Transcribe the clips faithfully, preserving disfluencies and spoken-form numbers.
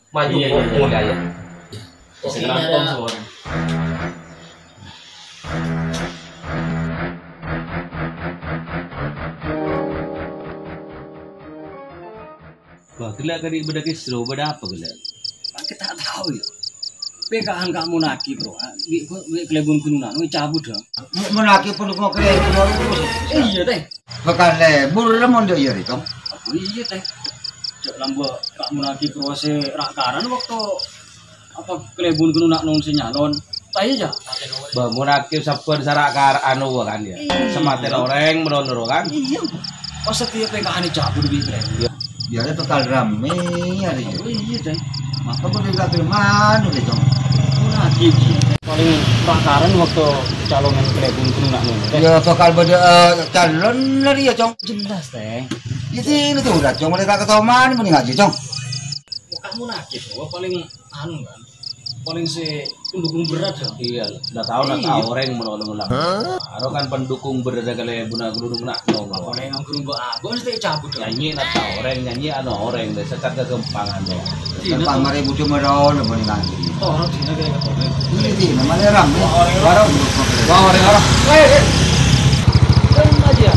Maju. Iya, iya, iya. Iya, iya. Oke, iya, iya. Wah, ghellâ' kadhi' bâdâ kèsro, bâdâ apa ghellâ'? Kan kita tahu ya. P K H Kak Munakib, Bro. Wi', wi' kalèbun ghunongan, wi' cabut ya. Mu-, Munakib pon kok kalèbun. Iya, Tèh. Bhâkal lebur mon dâ' iyâ rè, Cong. Oh, iya, Tèh. Jhâ' lambâ' Kak Munakib, Bro, sè ra'-karan waktu apa kalèbun ghunongan nong sè nyalon. Taya, ja. Bâ, mon akè sabbhân sara' kar anu, kan, ya. Iya. Samatèna orèng, mèlo noro, kan? Iya. Pas setiap P K H ini cabut di Ibrahim. Iya. Ya, ada total rame hari ini. Oh, iya, Dai. Maka boleh gak terima, anu, deh, Cong. Lagi, palèng ra'-karan waktu calon yang kalèbun ghunongan, Dai. Ya, bakal pada, eh, calon lagi ya, Cong. Jelas, Tèh. Di sini tuh udah, Cong. Mulai tak ketoman, mending aja, Cong. Kamu lagi, Bro, palèng anu, kan. Palèng sè pendukung berat, ya? Iya, ndak tao, ndak tao orèng mèlo-mèlo. Aro kan pendukung berat kalèbun ghunongan nong. Apa neng anggur mbok aku mesti cabut, ya? Nyanyi ndak tao orèng, nyanyi anu orèng, deh, sekat kegempangan, deh. Dina kan tuh. Pamare bujo meron, apa nih, kan? Oh, orang dina kayak apa, nih? Iya, dina, malah rame. Wah, orèng, orèng. Eh, eh. Kan aja.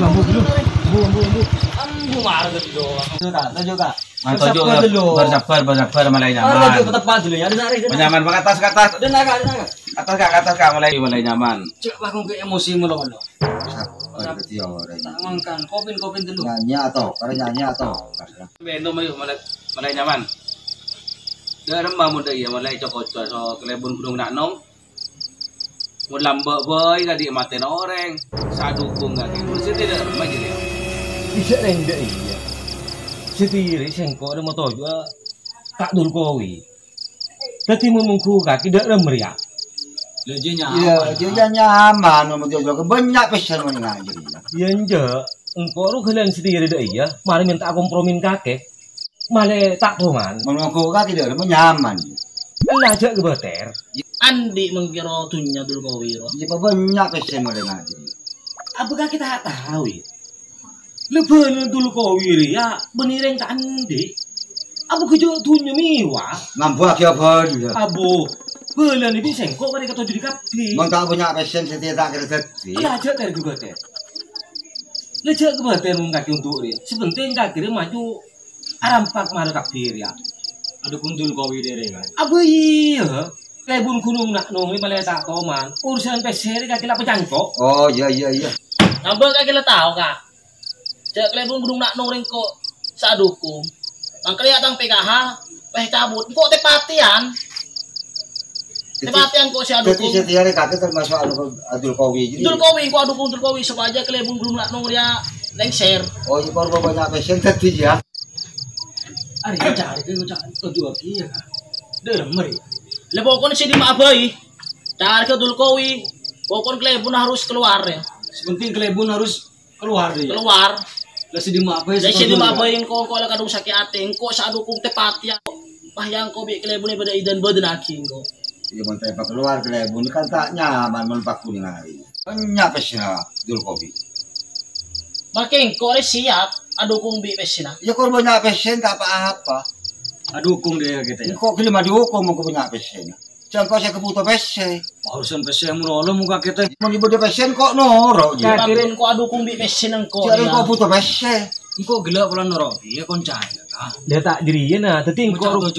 Ambu, ambu, ambu. Ambu, ambu, ambu. Ambu, marah tadi doang. Itu tak, itu juga. Mas, sabar dulu. Bersabar, bersabar, mulai nyaman. Ada lagi tepat dulu ya, ada narik, ada narik. Nyaman, ke atas, ke atas. Ada narik, ada narik. Atas, Kak, ke atas, Kak, mulai, mulai nyaman. Cek, Pak, kok kayak emosi mulu, mulu. Sabar, dadi orèng. Tak mangkan, kopin, kopin dulu. Nyanyi atau, karena nyanyi atau. Minum, ayo, mulai, mulai nyaman. Dâ' remma mon dâ' iyâ, mulai cok-cok, so, kalèbun ghunongan nong. Mon lambâ' bhâi kadhi' matèna orèng, sè adhukung kadhi'. Mon sè tèdhâ' remma jârèya. Bisa rèng dâ' iyâ. Sè tèdhâ' sèngko' rè motojuwâ Ka' Dulkowi. Dâddhi mon mongghu kakè dâ' remma rèya. Lha, jâ nyaman. Iya, jâ, jâ nyaman, mon motojuwâ bânnya' pèssèna mon ngajâri. Iyâ, enjâ'. Engko' ro ghâlân sè tèdhâ' dâ' iyâ, marè mènta kompromin kakè. Malè ta' toman. Mon mongghu kakè dâ' remma nyaman. Ella jâ' ghâbâtèr. Andi' mangkèra dhunnya Dulkowi ro. Iyâ, pabânnya' pèssè model ngajâri. Abâ kakè ta' tao, yâ? Lè bâlâna Dulkowi rèya bânnè rèng ta' andi'. Abâ ghâjâ' dhunnya mèwah. Ngambuwâghi abâ, yâ? Abâ, bâlâna bi' sèngko' marè katoju' dikabbhi. Mon ta' bânnya' pèssè sè ta' kèra dâddhi. Ella jâ' ter ghâbâtèr. Lè jâ' ghâbâtèr mon kakè onto' rèya. Sè pentèng kakè rèya maju arampak marè kabbhi rèya. Adhukung Dulkowi rèya, kan? Abâ iyâ. Kalèbun ghunongan nong rè malè ta' toman. Urusan pèssè rè kakè la pacangko'. Oh, iyâ, iyâ, iyâ. Nambâ kakè la tao, Ka'. Jâ' kalèbun ghunongan nong rè engko' sè adhukung. Mangkana yâ tang P K H, weh cabut. Engko' tè-patèyan. Tè-patèyan engko' sè adhukung. Dâddhi sè tèdhâ' rè kakè termasuk anu Dulkowi jârèya. Dulkowi, engko' adhukung Dulkowi sopajâ kalèbun ghunongan nong rèya lèngsèr. Oh, iyâ, korban bânnya' pèssè dâddhi, yâ. Arè carèka, carèka, toju' lagi, yâ, Ka'. Dâ' remma rè. Lè pokokna sè dimma'a bhâi. Carèka Dulkowi. Pokokna kalèbun harus keluar, yâ. Sè pentèng kalèbun harus keluar, yâ. Keluar. Lah sè dimma'a bhâi, lah sè dimma'a bhâi engko', engko' la kadhung sakè' atè, engko' sè adhukung tè-patèyan. Wah, yâ engko' bi' kalèbun bâdâ idân bâdânnaghi engko'. Iyâ, mon tèpa keluar kalèbun kan ta' nyaman mon paghun ngarè. Bânnya' pèssèna Dulkowi. Mangkè engko' rè siap adhukung bi' pèssèna. Iyâ, kor bânnya' pèssè ta' pa-apa. Adhukung dâ' kita, yâ. Engko' ghellem adhukung mon bânnya' pèssèna. Jâ' engko' sè kabhuto pèssè. Urusan pèssè malolo mon kakè tè. Mon bâdâ pèssè engko' noro', yâ. Kakè rè engko' adhukung bi' pèssèna engko', yâ. Jâ' engko' bhuto pèssè. Engko' ghellâ' pola noro' iyâ koncana, Ka'. Dâ' ta' jârèya, nah. Dâddhi engko' ro-,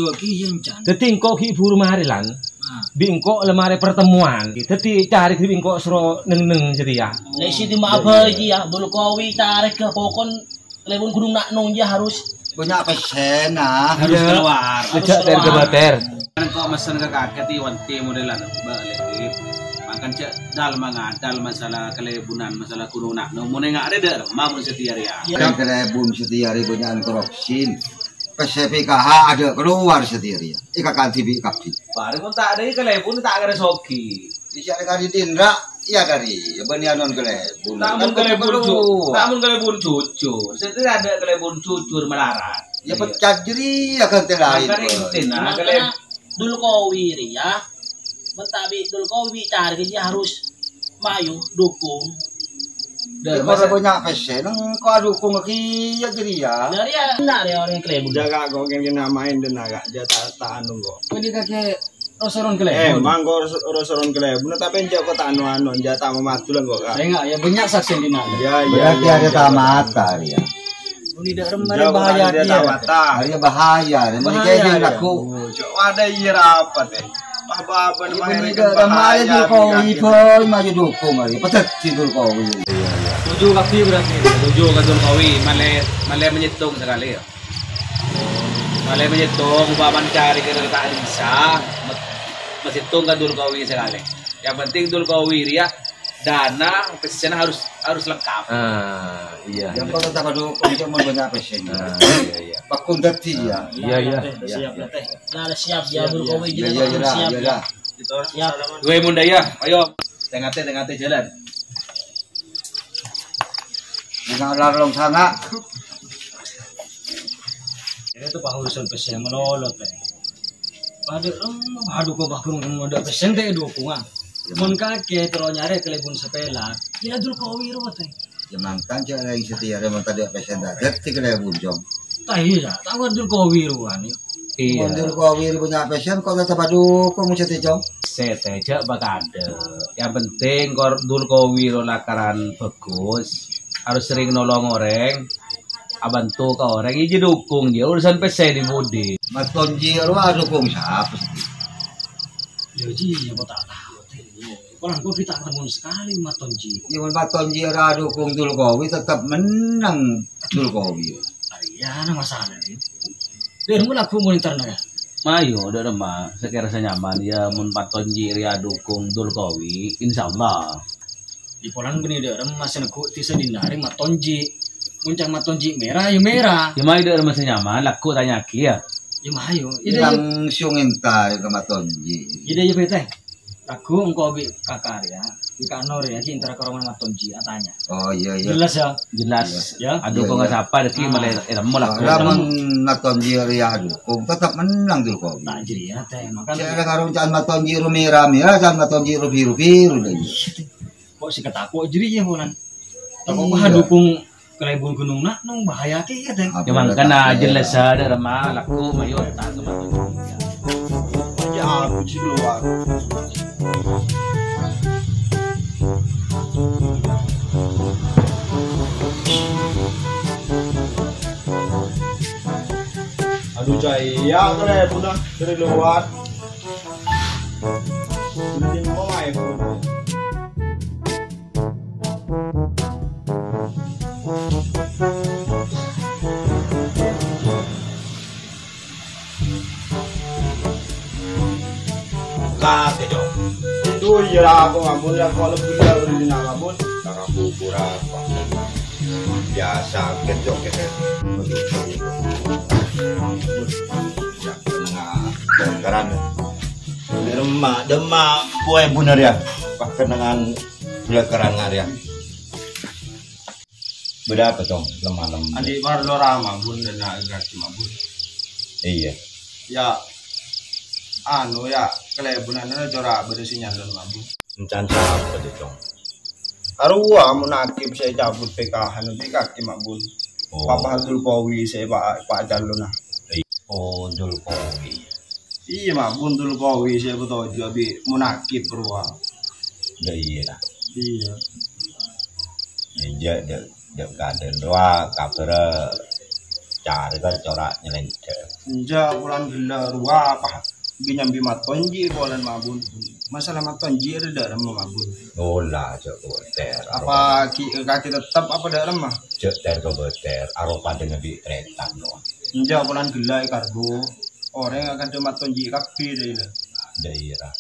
dâddhi engko' ghi' bhuru marè, Lan. Nah. Bi' engko' la marè pertemuan. Dâddhi carèka bi' engko' soro neng-neng satèya. Lè sè dimma'a bhâi, yâ, Dulkowi carèka pokokna kalèbun ghunongan nong jâ harus bânnya' pèssèna. Harus keluar. Harus keluar. Jâ' ter-ghâbâtèr. Kan engko' messen ka kakè ti-, wanti modelan bâ'lè. Mangkana jâ' dâlem ngadâl masalah kalèbunan, masalah ghunongan nong. Mon enga' rè dâ' remma mon satèya rèya. Iyâ. Kan kalèbun satèya rè bânnya'an korupsi. Pèssè P K H adâ' keluar satèya rèya. Èkakanti bi' kabbhi. Bâreng mon ta' adâ' kalèbun ta' kèra soghi. Isya' kari Indra, iyâ kari, yâ bânnè anon kalèbun. Tamun kalèbun ju-, tamun kalèbun jujur. Sè adâ' kalèbun jujur malarat. Yâ peccat jârèya ghântè laèn. Mangkana intina, kalè- Dulkowi rèya, mènta bi' Dulkowi carèka jâ harus mayu dukung. Dâr, Kok masa bânnya' pèssè, neng kok adukung kèya jârèya. Dâr, ya, enna' rè orèng kalèbun. Jâgâ kok kèng kèna maèn dâna, Kak. Jâ ta', ta' anu kok. Kok dhi kakè rosoron kalèbun. Eh, mangko ros-, rosoron kalèbun, tapè enjâ' kok ta' anu-anu, enjâ' ta' mamadulan kok, Kak. Sènga', ya, bânnya' saksèna dhinna'. Iya, iya, Bârârtè iya, arèya iya, ta' iya. Mata, ya. Budi dâ' remma Enjâ' bahaya kok dia. Arèya bahaya, arèya Bahaya, kèya dia. Aku. Oh, cok, ada iya rapat, eh. Apa-apa, Ibu ini bahaya, dâ' remma arèya bahaya, Dulkowi, bahaya. Boy, maju dukung, arèya. Pedet si Dulkowi. Iya, iya. Setuju kabbhi berarti. Setuju ka Dulkowi, malè, malè manyèttong sakalè, ya. Malè manyèttong, umpama cari ke Kak Risa, ma-, masèttong ka Dulkowi sakalè. Yang penting Dulkowi rèya, dana, pèssèna harus, harus lengkap. Ah, iya, Yang iya. Kok tetap adukung, cuma bânnya' pèssèna. Ah, iya, iya. Pakun dâddhi, ya. Iya, iya. Siap, ya, Teh. Nah, siap, ya, Dulkowi, Iya, iya, iya, siap, iya, ya. Iya. Siap. Gue Munda, ya, ayo. Tengate, tengate jalan. Enggak larong sana. Ini tuh Pak Husun pèssè menolot, eh. Padâ, em, padâ kok Pak Gun, dâ' pèssè ta' èdukung, ah. Mon kakè terro nyarè kalèbun sapèla, ya Dulkowi ro, teh. Ya mangkana jâ' laèn satèya rè mon tadâ' pèssè ta' dâddhi kalèbun, Jong. Ta' iyâ, ta' wâ Dulkowi ro, kan, ya. Iya. Mon Dulkowi ro bânnya' pèssè, kok tetep adukung satèya, Jong? Satèya jâ' pakadâ'. Yang penting kor Dulkowi ro lakaran bagus, harus sering nolong orèng. Abhânto ka orèng, iyâ dukung, jâ' urusan pèssè dhi-budhi. Matonji' rowa adukung sapa? Ya, Ji, ya, kok ta' tau, Ji. Polan kok kita ketemu sekali, Matonji'. Ya, mon Matonji' rowa adukung Dulkowi, tetep mennang Dulkowi. Arèya, ana masalah, Ji. Dher, mula aku monitor, nah, ya. Mayu, dâ' remma, sakèra sanyaman, ya, mon Matonji' rowa adukung Dulkowi, insyaallah. Di polan bânnè dâ' remma sè neggu' tisa dinarè Matonji'. Mon ca'na Matonji' mèra, ya mèra. Ya, mayu dâ' remma sè nyaman, lagghu' tanya'aghi, ya. Ya, mayu. Iyâ, dâ', ya. Langsung èntar ka Matonji'. Iyâ, dâ', ya, Pete. Lagghu' engko' bi' Kakar, ya. Bi' Kanor, ya, ghi' èntar ka roma Matonji', atanya. Oh, iya, iya. Jelas, ya? Jelas. Iya. Ya. Adukung sapa, dâgghi' malè èremmo lagghu'. Lah, mon Matonji' rowa adukung, tetep mennang Dulkowi. Ta' jârèya, Teh. Makana Sè karo ca'na Matonji' ro mèra-mèra, ca'na Matonji' ro biru-biru, dâ'. Kok sè katako' jârèya, Polan? Tako' Iya. Padukung kalèbun ghunong na', nong bahaya kèya, Teng. Apa Ya, mangkana betul? Jelas, dâ' remma, lagghu', mayu, ta' kemana. Ya, aku sih keluar. Aduh, cai, ya, kalèbunna dâri lowar. Mending mau aja, Bu. Lah, Tejo. Itu iya lah, aku ampun, ya, kalau lebih dari ini, ampun. Cara bubur apa? Biasa, Tejo, gitu. Ya, tengah. Bongkaran. Dâ' remma, dâ' remma, kowe bener ya. Pas kenangan belakangan ya. Bâdâ apa, Cong? Lemah-lemah. Andi' parlo rama, Bun, dan nak gaji, Mak, Bun. Iya. Ya, anu, ya, kalèbunna corak bâdâ sè nyalon, Mak, Bun. Encan sapa, Cong? Arowa, Munakib sè cabut P K H nanti kaki, Mak, Bun. Oh. Papa Abdul Kowi sè pa-, pa calon, nah. Iya. Oh, Dul Kowi. Iyâ, Mak, Bun, Dul Kowi sè patoju' bi' Munakib rowa. Dâ' iyâ, lah. Iyâ. Enjâ', dâ', dâ' kadhân rowa kabhârâ carè ka corak nyelènjhâ'. Enjâ', polana ghellâ' rowa apa? Bi' nyambi matonji' polana, Mak, Bun. Masalah matonji' rè dâ' remma, Mak, Bun. Ola, jâ' kobâtèr. Apa ki-, kaki tetep apa dâ' remma? Jâ' tèr kobâtèr, aropa dâ' bi' trètan rowa. Enjâ', polana ghellâ' è karbu. Orèng akadhâ' matonji' kabbhi, dâ' iyâ. Dâ' iyâ, ra.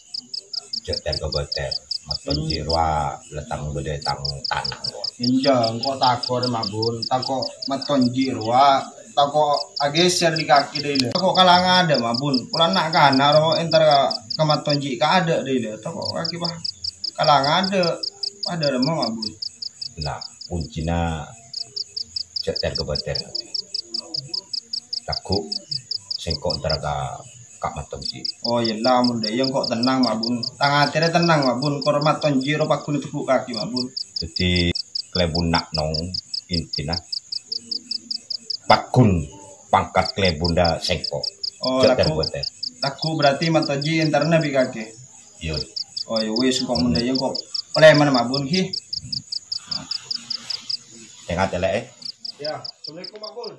Jâ' tèr kobâtèr. Matonji' rowa lètang bâdâ tang tanang rowa. Enjâ', engko' tako' rè, Mak, Bun. Tako' matonji' rowa, tako' aghèsèr dâri kaki, dâ' iyâ. Tako' kalangan adâ', Mak, Bun. Polana na'-kana' rowa entar ka, ka matonji' ka adâ', dâ' iyâ. Tako' kaki, pa-, kalangan adâ'. Padâ remma, Mak, Bun. Lah, kuncina jâ' tèr kobâtèr. Lagghu' sèngko' entar ka, ka matonji'. Oh, iyâ, la, mon dâ' iyâ, engko' tennang, Mak, Bun. Tang atè rè tennang, Mak, Bun. Kor matonji' ro paggun teggu' kaki, Mak, Bun. Dâddhi, Kalèbunna nong intina. Paggun pangkat kalèbunna sèngko'. Oh, jhâ' lagghu, terbuat, ya. Lagghu berarti Mat Haji èntarana bi' kakè. Iyâ. Oh, ya wis, engko' mon dâ' iyâ engko' ollè mana mabun, ghi. Tengah telek, eh. Ya, assalamualaikum, Mak Bun.